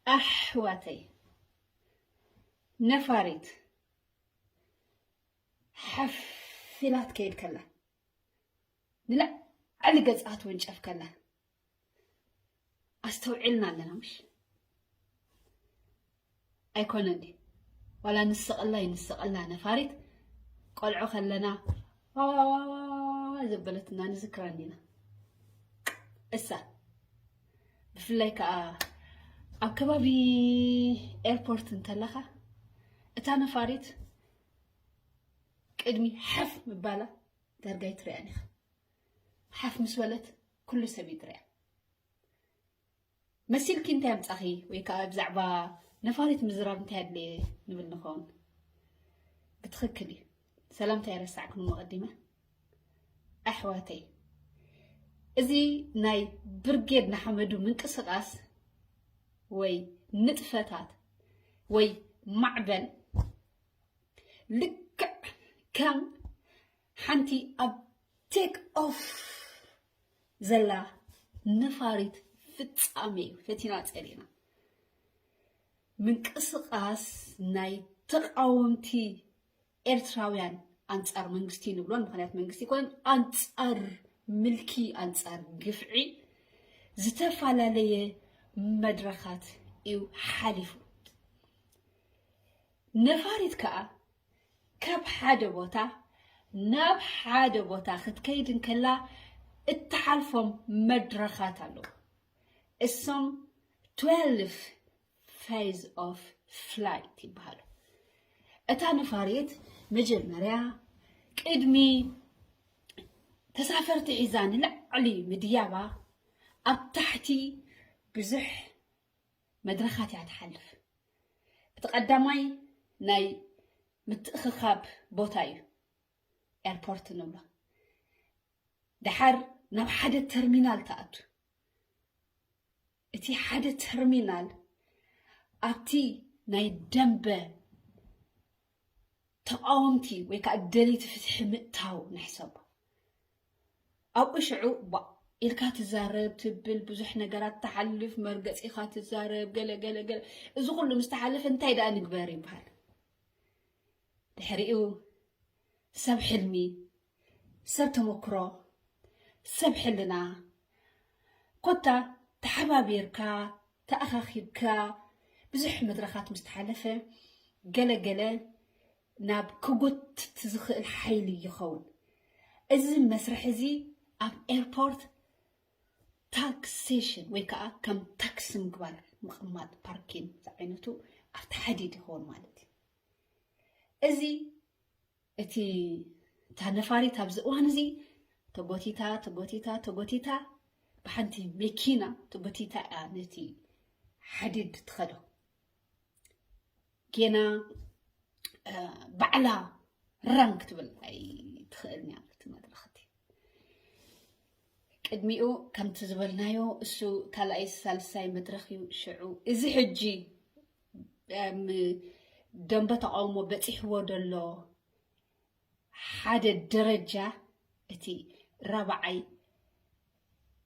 ኣሕዋተይ፣ ነፋሪት ሓፍ ኢላ ትከይድ ከላ፣ ንላዕሊ ገጻ ትውንጨፍ ከላ ኣስተውዒልና ኣለና። ምሽ ኣይኮነን ድዩ? ዋላ ንስቐላ ይንስቐላ ነፋሪት፣ ቆልዑ ከለና ዋዋዋዋ ዘበለትና ንዝክራ እንዲና። እሳ ብፍላይ ከዓ ኣብ ከባቢ ኤርፖርት እንተለኻ፣ እታ ነፋሪት ቅድሚ ሓፍ ምባላ ዳርጋ ኣይትሪኣን ኢኻ። ሓፍ ምስ በለት ኩሉ ሰብ ይትሪኣ። መሲልኪ እንታይ ኣምጻኺ? ወይ ከዓ ብዛዕባ ነፋሪት ምዝራብ እንታይ ኣድለየ ንብል ንኸውን። ብትኽክል እዩ። ሰላምታ የረሳዕክን እሞ ቀዲመ። ኣሕዋተይ፣ እዚ ናይ ብርጌድ ንሓመዱ ምንቅስቃስ ወይ ንጥፈታት ወይ ማዕበል ልክዕ ከም ሓንቲ ኣብ ቴክ ኦፍ ዘላ ነፋሪት ፍጻሜ እዩ። ፈቲና ጸሊእና። ምንቅስቃስ ናይ ተቃወምቲ ኤርትራውያን ኣንጻር መንግስቲ ንብሎን፣ ምኽንያት መንግስቲ ይኮነን፣ ኣንጻር ምልኪ፣ ኣንጻር ግፍዒ ዝተፈላለየ መድረኻት እዩ ሓሊፉ። ነፋሪት ከኣ ካብ ሓደ ቦታ ናብ ሓደ ቦታ ክትከይድ እንከላ እትሓልፎም መድረኻት ኣለዉ። እሶም ትዌልቭ ፌዝ ኦፍ ፍላይት ይበሃሉ። እታ ነፋሪት መጀመርያ ቅድሚ ተሳፈርቲ ሒዛ ንላዕሊ ምድያባ ኣብ ታሕቲ ብዙሕ መድረኻት እያ ትሓልፍ። እቲ ቀዳማይ ናይ ምትእኽኻብ ቦታ እዩ፣ ኤርፖርት ንብሎ። ደሓር ናብ ሓደ ተርሚናል ትኣቱ። እቲ ሓደ ተርሚናል ኣብቲ ናይ ደንበ ተቃወምቲ ወይ ከዓ ደለይቲ ፍትሒ ምእታው ንሕሰቦ። ኣብኡ ሽዑ ባ ኢልካ ትዛረብ ትብል፣ ብዙሕ ነገራት ትሓልፍ፣ መርገጺኻ ትዛረብ፣ ገለ ገለ ገለ። እዚ ኩሉ ምስ ተሓለፈ እንታይ ደኣ ንግበር ይበሃል። ድሕሪኡ ሰብ ሕልሚ፣ ሰብ ተመክሮ፣ ሰብ ሕልና፣ ኮታ ተሓባቢርካ፣ ተኣኻኺብካ፣ ብዙሕ መድረኻት ምስ ተሓለፈ፣ ገለ ገለ ናብ ክጎትት ዝኽእል ሓይሊ ይኸውን። እዚ መስርሕ እዚ ኣብ ኤርፖርት ታክሴሽን ወይ ከዓ ከም ታክሲ ምግባር፣ ምቕማጥ፣ ፓርኪን ዝዓይነቱ ኣብቲ ሓዲድ ይኸውን ማለት እዩ። እዚ እቲ እታ ነፋሪት ኣብዚ እዋን እዚ ተጎቲታ፣ ተጎቲታ፣ ተጎቲታ፣ ብሓንቲ መኪና ተጎቲታ እያ ነቲ ሓዲድ ትኸዶ። ጌና፣ እ፣ ባዕላ ራን ክትብል ኣይትኽእልን እያ ነቲ መድረኽ እቲ። ቅድሚኡ ከምቲ ዝበልናዮ እሱ ካልኣይ ሳልሳይ መድረኽ እዩ። ሽዑ እዚ ሕጂ፣ እም፣ ደንበ ተቃውሞ በጺሕዎ ዘሎ ሓደ ደረጃ እቲ ራብዓይ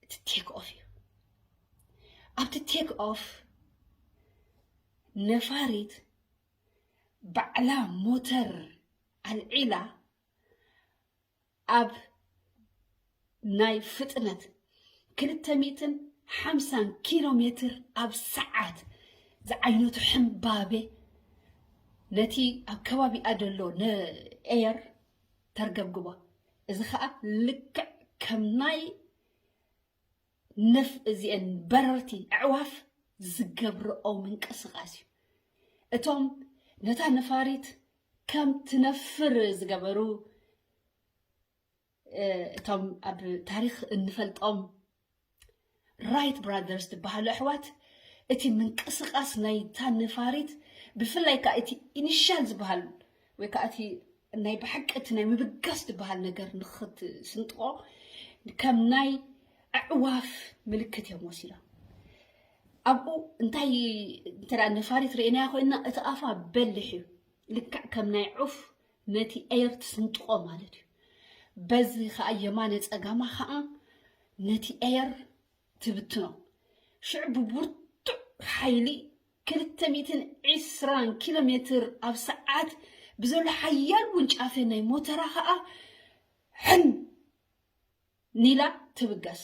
እቲ ቴክ ኦፍ እዩ። ኣብቲ ቴክ ኦፍ ነፋሪት ባዕላ ሞተር ኣልዒላ ኣብ ናይ ፍጥነት ክልተ ሚእትን ሓምሳን ኪሎ ሜትር ኣብ ሰዓት ዝዓይነቱ ሕምባቤ ነቲ ኣብ ከባቢኣ ዘሎ ንኤየር ተርገብግቦ። እዚ ኸኣ ልክዕ ከም ናይ ነፍ-፣ እዚአን በረርቲ ኣዕዋፍ ዝገብርኦ ምንቅስቃስ እዩ። እቶም ነታ ነፋሪት ከም ትነፍር ዝገበሩ፣ እ፣ እቶም ኣብ ታሪኽ እንፈልጦም ራይት ብራደርስ ዝበሃሉ ኣሕዋት፣ እቲ ምንቅስቃስ ናይታ ነፋሪት፣ ብፍላይ ከዓ እቲ ኢኒሻል ዝበሃል ወይ ከዓ እቲ ናይ ብሓቂ እቲ ናይ ምብጋስ ዝበሃል ነገር ንኽትስንጥቆ ከም ናይ ኣዕዋፍ ምልክት እዮም ወሲዶም። ኣብኡ እንታይ እንተ ደኣ ነፋሪት ርኢናያ ኮይንና፣ እቲ ኣፋ በሊሕ እዩ። ልክዕ ከም ናይ ዑፍ ነቲ ኤየር ትስንጥቆ ማለት እዩ። በዚ ኸኣ የማነ ጸጋማ ኸኣ ነቲ ኤየር ትብትኖ። ሽዑ ብብርቱዕ ሓይሊ ክልተ ሚእትን ዕስራን ኪሎ ሜትር ኣብ ሰዓት ብዘሎ ሓያል ውንጫፈ ናይ ሞተራ ኸኣ ሕን ኒላ ትብገስ።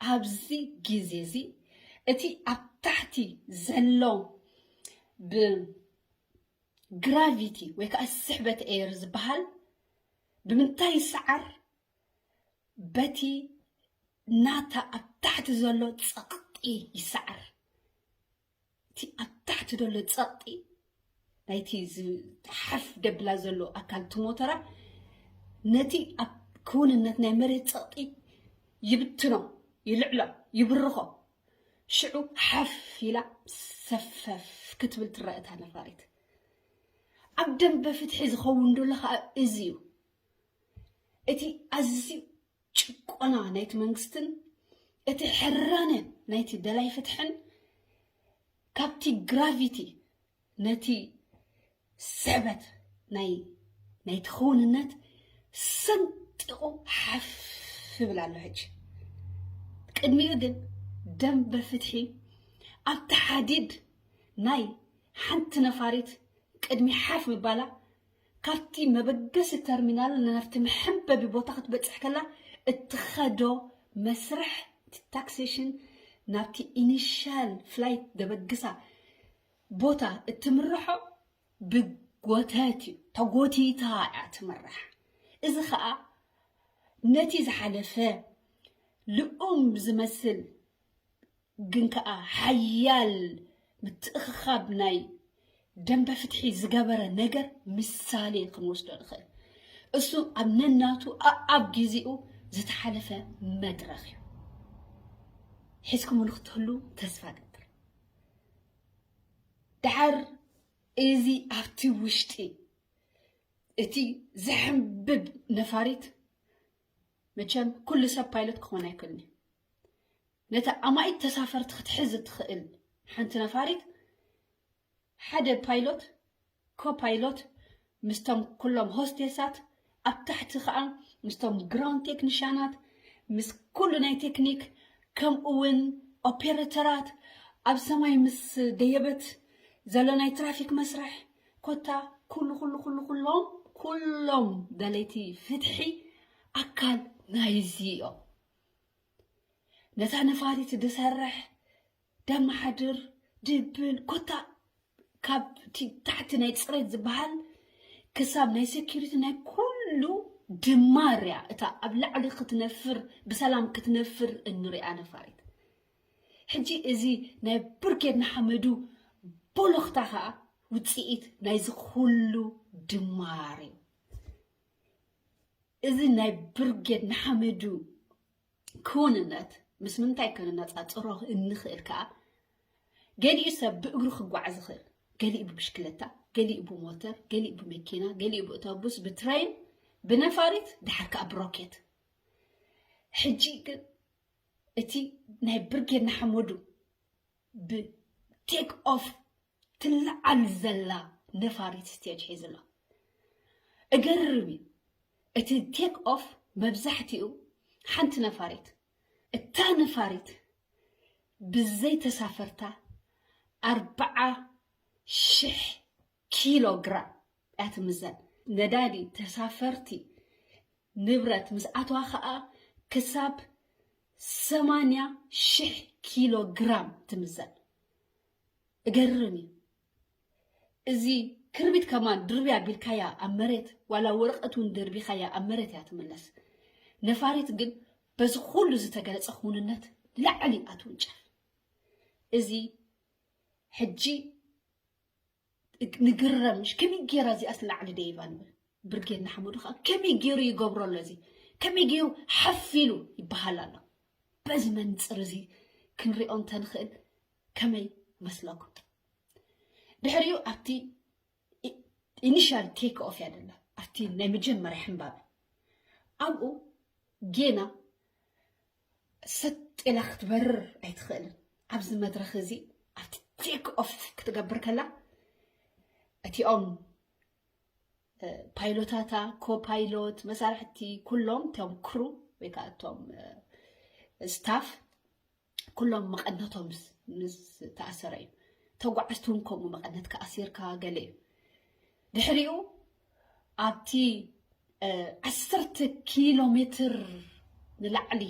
ኣብዚ ግዜ እዚ እቲ ኣብ ታሕቲ ዘሎ ብግራቪቲ ወይ ከዓ ስሕበት ኤር ዝበሃል ብምንታይ ይሰዓር? በቲ ናታ ኣብ ታሕቲ ዘሎ ጸቕጢ ይሰዓር። እቲ ኣብ ታሕቲ ዘሎ ጸቕጢ ናይቲ ዝ- ሓፍ ደብላ ዘሎ ኣካል እቲ ሞተራ ነቲ ኣብ ክውንነት ናይ መሬት ጸቕጢ ይብትኖ፣ ይልዕሎ፣ ይብርኾ። ሽዑ ሓፍ ኢላ ሰፈፍ ክትብል ትረአ እታ ነፋሪት። ኣብ ደንበ ፍትሒ ዝኸውን ዘሎ ከዓ እዚ እዩ። እቲ ኣዝዩ ጭቆና ናይቲ መንግስትን እቲ ሕራነ ናይቲ ደላይ ፍትሕን ካብቲ ግራቪቲ ነቲ ስሕበት ናይ ናይቲ ክውንነት ሰንጢቑ ሓፍ ይብል ኣሎ። ሕጂ ቅድሚኡ ግን ደንበ ፍትሒ ኣብቲ ሓዲድ ናይ ሓንቲ ነፋሪት ቅድሚ ሓፍ ምባላ ካብቲ መበገሲ ተርሚናል ናብቲ መሐንበቢ ቦታ ክትበጽሕ ከላ እትኸዶ መስርሕ ታክሴሽን ናብቲ ኢኒሻል ፍላይት ደበግሳ ቦታ እትምርሖ ብጎተት እዩ። ተጎቲታ እያ ትምራሕ። እዚ ኸኣ ነቲ ዝሓለፈ ልኡም ዝመስል ግን ከኣ ሓያል ምትእኽኻብ ናይ ደንበ ፍትሒ ዝገበረ ነገር ምሳሌ ክንወስዶ ንኽእል። እሱ ኣብ ነናቱ ኣኣብ ግዜኡ ዝተሓለፈ መድረኽ እዩ። ሒዝኩምሉ ክትህሉ ተስፋ እገብር። ደሓር እዚ ኣብቲ ውሽጢ እቲ ዘሕንብብ ነፋሪት መቸም ኩሉ ሰብ ፓይለት ክኾን ኣይክእልን እዩ። ነታ ኣማኢት ተሳፈርቲ ክትሕዝ እትኽእል ሓንቲ ነፋሪት ሓደ ፓይሎት፣ ኮፓይሎት ምስቶም ኩሎም ሆስቴሳት ኣብ ታሕቲ ከዓ ምስቶም ግራውንድ ቴክኒሻናት ምስ ኩሉ ናይ ቴክኒክ ከምኡ እውን ኦፔሬተራት ኣብ ሰማይ ምስ ደየበት ዘሎ ናይ ትራፊክ መስርሕ ኮታ ኩሉ ኩሉ ኩሉ ኩሎም ኩሎም ደለይቲ ፍትሒ ኣካል ናይዚ እዮም። ነታ ነፋሪት ድሰርሕ ደመሓድር ድብል ኮታ ካብ እቲ ታሕቲ ናይ ፅሬት ዝበሃል ክሳብ ናይ ሴኪሪቲ ናይ ኩሉ ድማር እያ እታ ኣብ ላዕሊ ክትነፍር ብሰላም ክትነፍር እንሪኣ ነፋሪት። ሕጂ እዚ ናይ ብርጌድ ንሓመዱ ቦሎኽታ ከዓ ውፅኢት ናይዚ ኩሉ ድማር እዩ። እዚ ናይ ብርጌድ ንሓመዱ ክውንነት ምስ ምንታይ ከነነፃፅሮ እንኽእል ከዓ ገሊኡ ሰብ ብእግሩ ክጓዓዝ ይኽእል፣ ገሊኡ ብብሽክለታ፣ ገሊኡ ብሞተር፣ ገሊኡ ብመኪና፣ ገሊኡ ብእቶቡስ፣ ብትሬን፣ ብነፋሪት፣ ድሓር ከዓ ብሮኬት። ሕጂ ግን እቲ ናይ ብርጌድ ንሓመዱ ብቴክ ኦፍ ትለዓል ዘላ ነፋሪት ስቴጅ ሒዙ ኣሎ። እገርም እዩ። እቲ ቴክ ኦፍ መብዛሕትኡ ሓንቲ ነፋሪት፣ እታ ነፋሪት ብዘይ ተሳፈርታ ኣርብዓ ሽሕ ኪሎ ግራም እያ ትምዘን። ነዳዲ፣ ተሳፈርቲ፣ ንብረት ምስ ኣትዋ ኸኣ ክሳብ ሰማንያ ሽሕ ኪሎ ግራም ትምዘን። እገርም እዩ። እዚ ክርቢት ከማን ድርብያ ቢልካያ ኣብ መሬት ዋላ ወረቐት እውን ደርቢኻያ ኣብ መሬት እያ ትምለስ። ነፋሪት ግን በዚ ኩሉ ዝተገለጸ ክውንነት ላዕሊ እያ ትውንጨፍ። እዚ ሕጂ ንግረም፣ ምሽ ከመይ ገይራ እዚኣስ ላዕሊ ደይባ ንብል። ብርጌድ ንሓመዱ ከዓ ከመይ ገይሩ ይገብሮ ኣሎ፣ እዚ ከመይ ገይሩ ሓፍ ኢሉ ይበሃል ኣሎ። በዚ መንፅር እዚ ክንሪኦ እንተንኽእል ከመይ መስለኩም? ድሕሪኡ ኣብቲ ኢኒሻል ቴክ ኦፍ እያ ደላ፣ ኣብቲ ናይ መጀመርያ ሕንባብ ኣብኡ ጌና ሰጥ ኢላ ክትበርር ኣይትኽእልን። ኣብዚ መድረኽ እዚ ኣብቲ ቴክ ኦፍ ክትገብር ከላ እቲኦም ፓይሎታታ፣ ኮፓይሎት፣ መሳርሕቲ ኩሎም እቶም ክሩ ወይ ከዓ እቶም ስታፍ ኩሎም መቐነቶም ምስ ተኣሰረ እዩ። ተጓዓዝቲ እውን ከምኡ መቐነትካ ኣሲርካ ገለ እዩ። ድሕሪኡ ኣብቲ ዓሰርተ ኪሎ ሜትር ንላዕሊ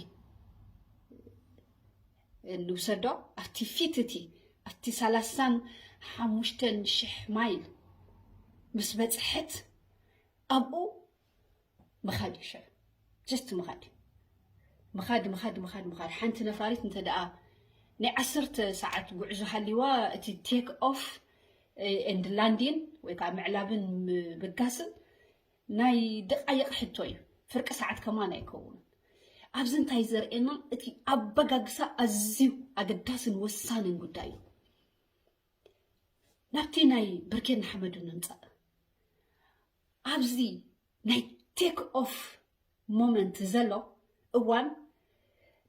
ንውሰዶ፣ ኣብቲ ፊት እቲ ኣብቲ ሰላሳን ሓሙሽተን ሽሕ ማይል ምስ በፅሐት ኣብኡ ምኻድ እዩ። ሽዑ just ምኻድ እዩ። ምኻድ ምኻድ ምኻድ ምኻድ ሓንቲ ነፋሪት እንተ ደኣ ናይ ዓሰርተ ሰዓት ጉዕዞ ሃሊዋ፣ እቲ take off and landing ወይ ከዓ ምዕላብን ምብጋስን ናይ ደቃይቕ ሕቶ እዩ። ፍርቂ ሰዓት ከማን ኣይከውንን። ኣብዚ እንታይ ዘርእየና? እቲ ኣበጋግሳ ኣዝዩ ኣገዳስን ወሳንን ጉዳይ እዩ። ናብቲ ናይ ብርጌድ ንሓመዱ ንምፃእ። ኣብዚ ናይ take off moment ዘሎ እዋን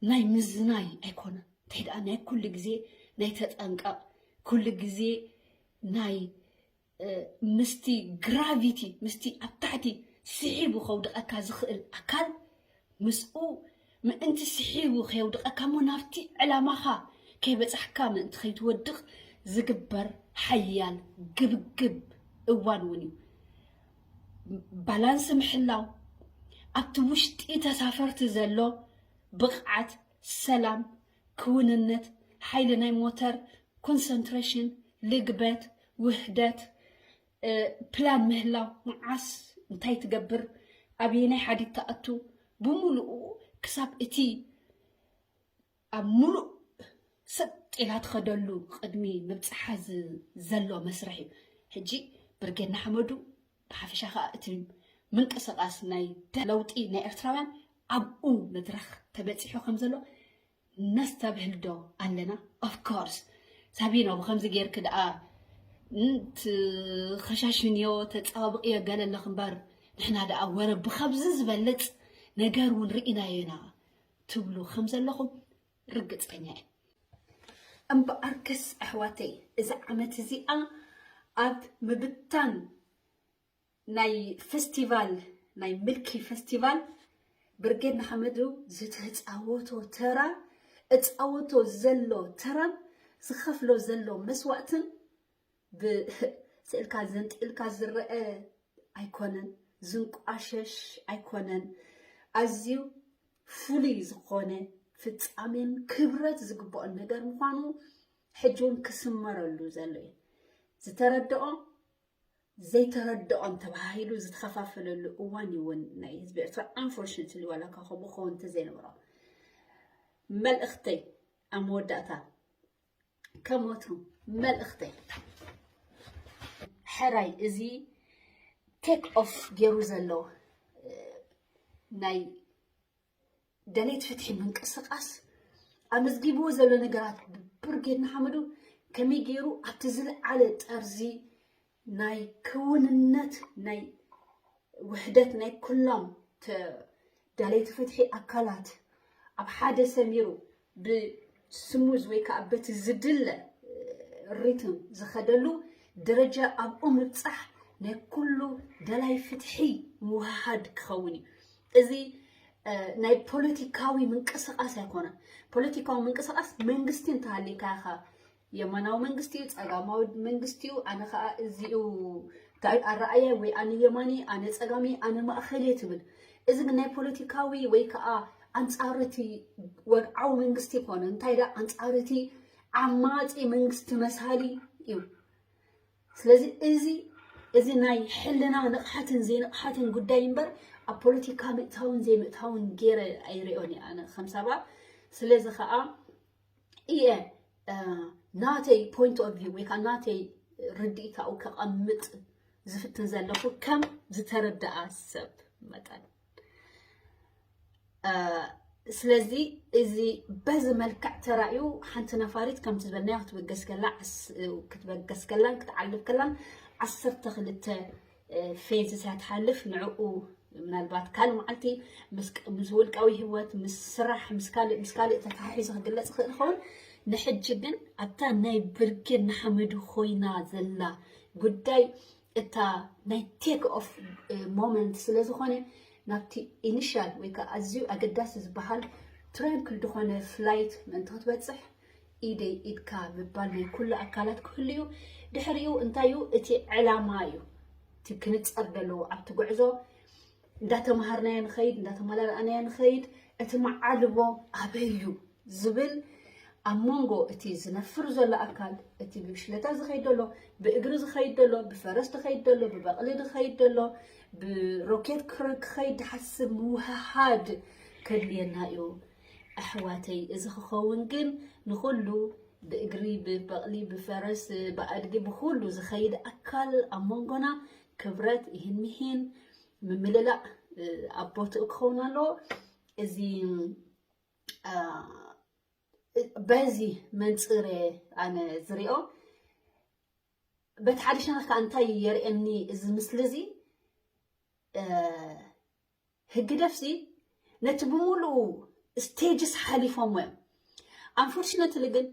ናይ ምዝናይ ኣይኮነን። እንታይ ደኣ ናይ ኩሉ ግዜ ናይ ተጠንቀቕ፣ ኩሉ ግዜ ናይ ምስቲ ግራቪቲ ምስቲ ኣብ ታሕቲ ስሒቡ ከውድቐካ ዝኽእል ኣካል ምስኡ ምእንቲ ስሒቡ ከየውድቐካ እሞ ናብቲ ዕላማኻ ከይበጻሕካ ምእንቲ ከይትወድቕ ዝግበር ሓያል ግብግብ እዋን እውን እዩ። ባላንስ ምሕላው፣ ኣብቲ ውሽጢ ተሳፈርቲ ዘሎ ብቕዓት፣ ሰላም፣ ክውንነት፣ ሓይሊ ናይ ሞተር፣ ኮንሰንትሬሽን፣ ልግበት፣ ውህደት፣ ፕላን ምህላው፣ መዓስ እንታይ ትገብር፣ ኣበየናይ ሓዲግ ትኣቱ፣ ብምሉኡ ክሳብ እቲ ኣብ ሙሉእ ሰጥ ኢላ ትኸደሉ ቅድሚ ምብፅሓ ዘሎ መስርሕ እዩ። ሕጂ ብርጌድ ንሓመዱ ብሓፈሻ ከዓ እቲ ምንቅስቃስ ናይ ለውጢ ናይ ኤርትራውያን ኣብኡ መድረክ ተበፂሑ ከም ዘሎ ነስተብህል ዶ ኣለና? Of course። ሳቢኖ ብከምዚ ጌርክ ደኣ ከሻሽንዮ ተፃባብቅዮ ገለ ኣለኽ እምበር ንሕና ደኣ ወረ ብከብዚ ዝበልፅ ነገር እውን ርኢናዮ ኢና ትብሉ ከም ዘለኹም ርግፀኛ እየ። እምበኣርከስ ኣሕዋተይ፣ እዚ ዓመት እዚኣ ኣብ ምብታን ናይ ፈስቲቫል፣ ናይ ምልኪ ፈስቲቫል ብርጌድ ንሓመዱ ዝተፃወቶ ተራ፣ እፃወቶ ዘሎ ተራን ዝኸፍሎ ዘሎ መስዋእትን ብስእልካ ዘንጢልካ ዝረአ ኣይኮነን፣ ዝንቋሸሽ ኣይኮነን። ኣዝዩ ፍሉይ ዝኾነ ፍጻሜን ክብረት ዝግብኦን ነገር ምዃኑ ሕጂ እውን ክስመረሉ ዘሎ እዩ። ዝተረድኦ ዘይተረድኦን ተባሂሉ ዝተኸፋፈለሉ እዋን እዩ እውን ናይ ህዝቢ ኤርትራ። Unfortunately ዋላ እኳ ከምኡ ክኸውን እንተዘይነበሮ፣ መልእኽተይ ኣብ መወዳእታ ከም ወትሩ መልእኽተይ፣ ሕራይ እዚ ቴክ ኦፍ ገይሩ ዘሎ ናይ ደሌት ፍትሒ ምንቅስቃስ ኣመዝጊብዎ ዘሎ ነገራት፣ ብርጌድ ንሓመዱ ከመይ ገይሩ ኣብቲ ዝለዓለ ጠርዚ ናይ ክውንነት ናይ ውሕደት ናይ ኩሎም ተ-፣ ደለይቲ ፍትሒ ኣካላት ኣብ ሓደ ሰሚሩ ብስሙዝ ወይ ከዓ በቲ ዝድለ ሪትም ዝኸደሉ ደረጃ ኣብኡ ምብፃሕ ናይ ኩሉ ደላይ ፍትሒ ምውሃድ ክኸውን እዩ። እዚ ናይ ፖለቲካዊ ምንቅስቃስ ኣይኮነን። ፖለቲካዊ ምንቅስቃስ መንግስቲ እንተሃሊካ ኢኻ የማናዊ መንግስቲ እዩ፣ ጸጋማዊ መንግስቲ እዩ፣ ኣነ ኸኣ እዚኡ እንታይ ኣረኣእያ ወይ ኣነ የማኒ፣ ኣነ ጸጋሚ፣ ኣነ ማእኸል እየ ትብል። እዚ ግን ናይ ፖለቲካዊ ወይ ከኣ ኣንጻር እቲ ወግዓዊ መንግስቲ ይኮነ፣ እንታይ ደኣ ኣንጻር እቲ ዓማጺ መንግስቲ መሳሊ እዩ። ስለዚ እዚ፣ እዚ ናይ ሕልና ንቕሓትን ዘይንቕሓትን ጉዳይ እምበር ኣብ ፖለቲካ ምእታውን ዘይምእታውን ገይረ ኣይሪኦን እየ ኣነ ከም ሳባ። ስለዚ ኸኣ እየ ናተይ ፖይንት ኦፍ ቪው ወይ ከዓ ናተይ ርድኢት ኣብኡ ከቐምጥ ዝፍትን ዘለኹ ከም ዝተረደኣ ሰብ መጠን። ስለዚ እዚ በዚ መልክዕ ተራእዩ ሓንቲ ነፋሪት ከምቲ ዝበልናዮ ክትበገስ ከላ ክትበገስ ከላን ክትዓልብ ከላን ዓሰርተ ክልተ ፌዝስ እያ ትሓልፍ። ንዕኡ ምናልባት ካልእ መዓልቲ ምስ ውልቃዊ ህይወት፣ ምስ ስራሕ፣ ምስ ካልእ፣ ምስ ካልእ ተተሓሒዙ ክግለጽ ይኽእል ይኸውን። ንሕጂ ግን ኣብታ ናይ ብርጌድ ንሓመዱ ኮይና ዘላ ጉዳይ፣ እታ ናይ ቴክ ኦፍ ሞመንት ስለ ዝኾነ፣ ናብቲ ኢኒሻል ወይ ከዓ ኣዝዩ ኣገዳሲ ዝበሃል ትራንክል ዝኾነ ፍላይት ምእንቲ ክትበጽሕ ኢደይ ኢድካ ምባል ናይ ኩሉ ኣካላት ክህሉ እዩ። ድሕሪኡ እንታይ እዩ እቲ ዕላማ እዩ እቲ ክንጸር ዘለዎ ኣብቲ ጉዕዞ። እንዳተማሃርናዮ ንኸይድ፣ እንዳተመላላእናዮ ንኸይድ፣ እቲ መዓልቦ ኣበይ እዩ ዝብል ኣብ መንጎ እቲ ዝነፍር ዘሎ ኣካል፣ እቲ ብብሽለታ ዝኸይድ ዘሎ፣ ብእግሪ ዝኸይድ ዘሎ፣ ብፈረስ ዝኸይድ ዘሎ፣ ብበቕሊ ዝኸይድ ዘሎ፣ ብሮኬት ክረ- ክኸይድ ዝሓስብ ምውህሃድ ከድልየና እዩ ኣሕዋተይ። እዚ ክኸውን ግን ንኹሉ ብእግሪ፣ ብበቕሊ፣ ብፈረስ፣ ብኣድጊ፣ ብኹሉ ዝኸይድ ኣካል ኣብ መንጎና ክብረት ይህን ምሂን ምምልላእ ኣብ ቦትኡ ክኸውን ኣለዎ። እዚ በዚ መንፅር ኣነ ዝሪኦ። በቲ ሓደ ሸነኽ ከዓ እንታይ የርእየኒ እዚ ምስሊ እዚ? ህግደፍሲ ነቲ ብምሉኡ ስቴጅስ ሓሊፎሞ እዮም። ኣንፎርችነትሊ ግን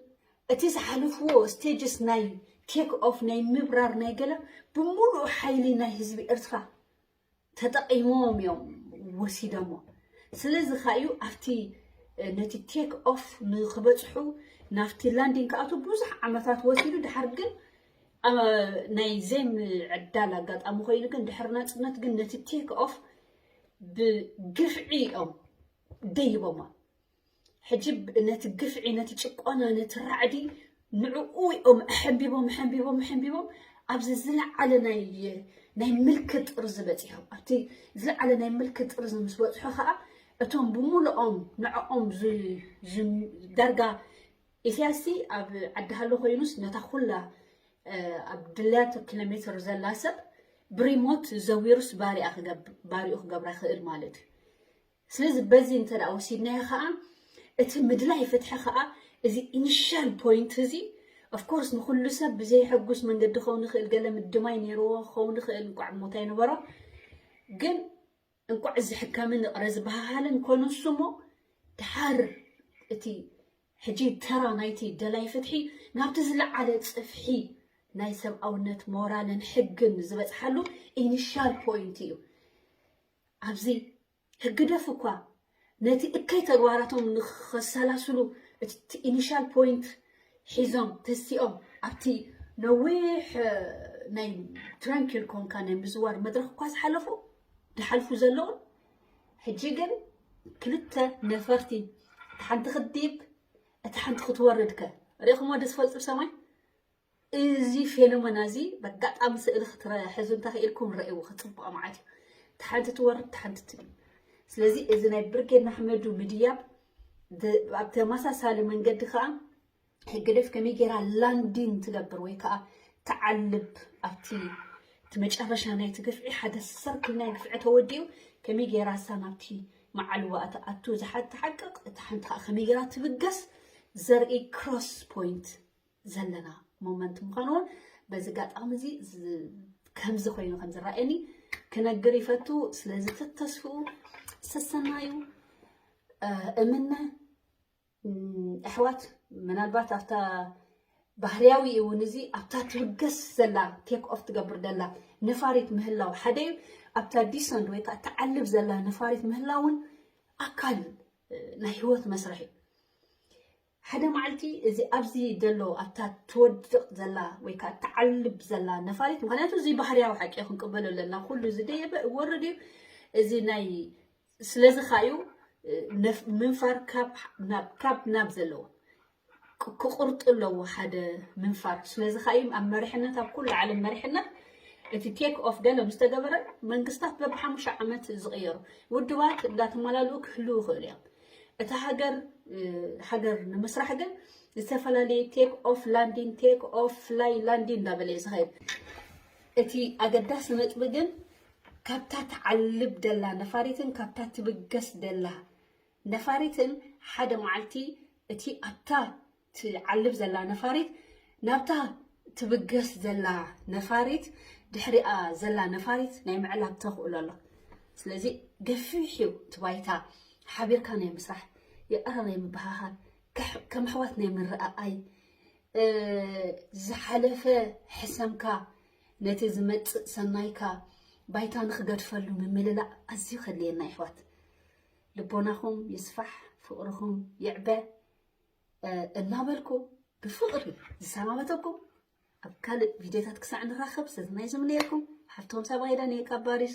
እቲ ዝሓለፍዎ ስቴጅስ ናይ ቴክ ኦፍ ናይ ምብራር ናይ ገለ ብምሉኡ ሓይሊ ናይ ህዝቢ ኤርትራ ተጠቒሞም እዮም ወሲዶሞ። ስለዚ ከኣ እዩ ኣብቲ ነቲ ቴክ ኦፍ ንክበፅሑ ናብቲ ላንዲንግ ክኣቱ ብዙሕ ዓመታት ወሲዱ። ድሓር ግን ናይ ዘይምዕዳል ኣጋጣሚ ኮይኑ ግን ድሕሪ ናፅነት ግን ነቲ ቴክ ኦፍ ብግፍዒ እዮም ደይቦሞ። ሕጂ ነቲ ግፍዒ፣ ነቲ ጭቆና፣ ነቲ ራዕዲ ንዕኡ እዮም ኣሐንቢቦም ኣሐንቢቦም ኣሐንቢቦም ኣብዚ ዝለዓለ ናይ ናይ ምልክት ጥርዚ በፂሖም። ኣብቲ ዝለዓለ ናይ ምልክት ጥርዚ ምስ በፅሑ ከዓ እቶም ብምሉኦም ንዕኦም ዳርጋ ኢሳያስ ኣብ ዓዲ ሃሎ ኮይኑስ ነታ ኩላ ኣብ ድላያቶ ኪሎ ሜትር ዘላ ሰብ ብሪሞት ዘዊሩስ ባሪኡ ክገብራ ይኽእል ማለት እዩ። ስለዚ በዚ እንተ ደኣ ወሲድናዮ ከዓ እቲ ምድላይ ፍትሒ ከዓ እዚ ኢኒሻል ፖይንት እዚ ኦፍኮርስ ንኩሉ ሰብ ብዘይሐጉስ መንገዲ ክኸውን ይኽእል፣ ገለ ምድማይ ነይርዎ ክኸውን ይኽእል፣ እንቋዕ ሞት ኣይነበሮ። ግን እንቋዕ እዚ ሕከምን ይቕረ ዝበሃሃልን ኮነ ንሱ እሞ ድሓር እቲ ሕጂ ተራ ናይቲ ደላይ ፍትሒ ናብቲ ዝለዓለ ጽፍሒ ናይ ሰብኣውነት ሞራልን ሕግን ዝበጽሓሉ ኢኒሻል ፖይንት እዩ። ኣብዚ ህግደፍ እኳ ነቲ እከይ ተግባራቶም ንኸሰላስሉ እቲ ኢኒሻል ፖይንት ሒዞም ተሲኦም ኣብቲ ነዊሕ ናይ ትራንኪል ኮንካ ናይ ምዝዋር መድረኽ እኳ ዝሓለፉ ድሓልፉ ዘለውን ሕጂ ግን ክልተ ነፈርቲ፣ እቲ ሓንቲ ክዲብ እቲ ሓንቲ ክትወርድከ ሪእኹሞ ዶ ትፈልጡ ሰማይ? እዚ ፌኖመና እዚ በጋጣሚ ስእሊ ክትሕዙ እንተኽኢልኩም ረእይዎ፣ ክፅብቕ መዓት እዩ። እቲ ሓንቲ ትወርድ፣ እቲ ሓንቲ ትድይብ። ስለዚ እዚ ናይ ብርጌድ ንሓመዱ ምድያብ ደ- ኣብ ተመሳሳሊ መንገዲ ከዓ ህግደፍ ከመይ ገይራ ላንዲን ትገብር ወይ ከዓ ትዓልብ ኣብቲ እቲ መጨረሻ ናይቲ ግፍዒ ሓደ ሰርክል ናይ ግፍዒ ተወዲኡ ከመይ ገይራ እሳ ናብቲ መዓልዋ ትኣቱ ዝሓ- ትሓቅቕ፣ እቲ ሓንቲ ከዓ ከመይ ገይራ ትብገስ ዘርኢ ክሮስ ፖይንት ዘለና ሞመንት ምዃኑ እውን በዚ ኣጋጣሚ እዚ ዝ- ከምዚ ኮይኑ ከም ዝረኣየኒ ክነግር ይፈቱ። ስለዚ ተተስፍኡ ሰሰናዩ እምነ ኣሕዋት ምናልባት ኣብታ ባህርያዊ እውን እዚ ኣብታ ትብገስ ዘላ ቴክ ኦፍ ትገብር ዘላ ነፋሪት ምህላው ሓደ እዩ። ኣብታ ዲሰንድ ወይ ከዓ ትዓልብ ዘላ ነፋሪት ምህላው እውን ኣካል ናይ ህይወት መስርሕ እዩ። ሓደ መዓልቲ እዚ ኣብዚ ዘሎ ኣብታ ትወድቕ ዘላ ወይ ከዓ ትዓልብ ዘላ ነፋሪት፣ ምክንያቱ እዚ ባህርያዊ ሓቂ ክንቅበሎ ኣለና። ኩሉ ዝደየበ እወርድ እዩ። እዚ ናይ ስለዚ ከኣ እዩ ምንፋር ካብ ናብ ካብ ናብ ዘለዎ ክቁርጡ ኣለዎ ሓደ ምንፋር። ስለዚ ከኣ እዩ ኣብ መሪሕነት ኣብ ኩሉ ዓለም መሪሕነት እቲ ቴክ ኦፍ ገለ ምስ ተገበረ መንግስታት በብሓሙሽተ ዓመት ዝቕየሩ ውድባት እንዳተመላለኡ ክህልው ይኽእሉ እዮም። እታ ሃገር ሃገር ንምስራሕ ግን ዝተፈላለየ ቴክ ኦፍ ላንዲን ቴክ ኦፍ ፍላይ ላንዲን እንዳበለ እዩ ዝኸይድ። እቲ ኣገዳሲ ነጥቢ ግን ካብታ ትዓልብ ደላ ነፋሪትን ካብታ ትብገስ ደላ ነፋሪትን ሓደ መዓልቲ እቲ ኣብታ ትዓልብ ዘላ ነፋሪት ናብታ ትብገስ ዘላ ነፋሪት ድሕሪኣ ዘላ ነፋሪት ናይ ምዕላብ ተኽእሎ ኣሎ። ስለዚ ገፊሕ እዩ እቲ ባይታ ሓቢርካ ናይ ምስራሕ፣ ይቕረ ናይ ምብሃሃል፣ ከም ኣሕዋት ናይ ምርኣኣይ፣ ዝሓለፈ ሕሰምካ ነቲ ዝመጽእ ሰናይካ ባይታ ንክገድፈሉ ምምልላእ ኣዝዩ ከድልየና ይሕዋት። ልቦናኹም ይስፋሕ፣ ፍቕርኹም ይዕበ። እናበልኩ ብፍቕሪ ዝሰናበተኩም። ኣብ ካልእ ቪድዮታት ክሳዕ ንራኸብ ሰናይ ዝምነየልኩም ሓፍቶም ሳባ ሄዳን እየ ካብ ፓሪስ።